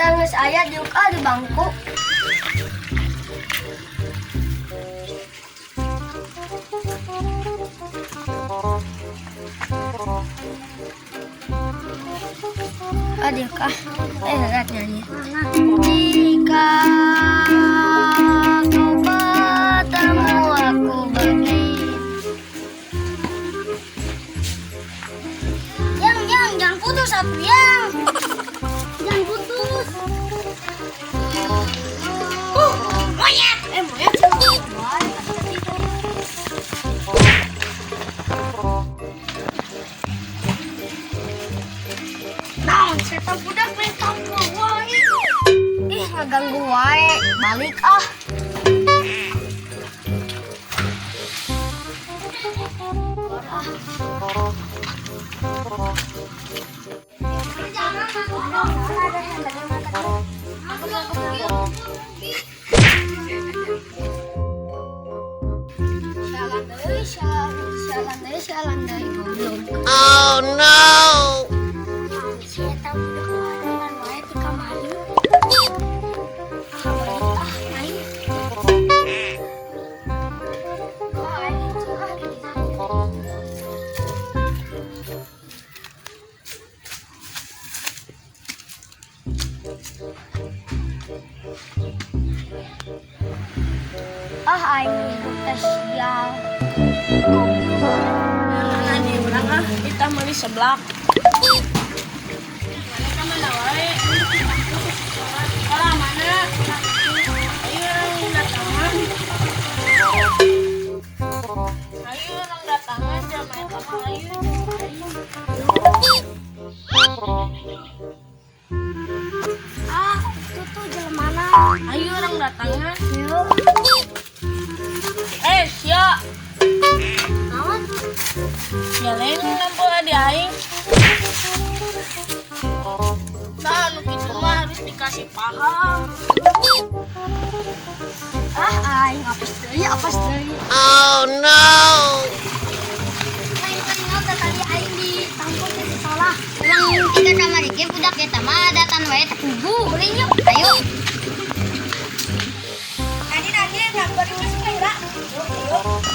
Eta geus aya diuk ah di bangku. Ah, diuk ah. Eh, lihat nyanyi. Jika kau bertemu aku begitu. Yang, yang, jangan putus atuh, yang. Jangan putus. Monyet. Eh, monyet. Naon, setan budak main tampol wae. Ih, ngaganggu wae. Balik ah. Sialan deui, sialan, sialan deui, sialan deui, goblok. Oh no! Si eta budak ngadangan wae ti kamari. Ah, balik ah, main. Ah, aing ah, gitu. Ah, aing minggu teh sial. Nah, di urang ah, kita meuli seblak. Mana ka mana wae? Sekolah mana? Ayo urang datangan. Ayo urang datangan jelema eta mah ayo. Ayo. Ah, itu tuh jelemana. Ayo urang datangan. Yuk. Eh, sia. Naon? Sia lain nampol adi aing. Nah, nu kitu mah harus dikasih paham. Ah, aing apes deui, apes deui. Oh no! Aing kan ingat tadi aing ditampol ke sekolah. Ulang tiga kamari ge budak eta mah datan wae teu pugu. Ulin yuk, ayo. Nadi nadi, nyamperin ke sepeda. Yuk, yuk.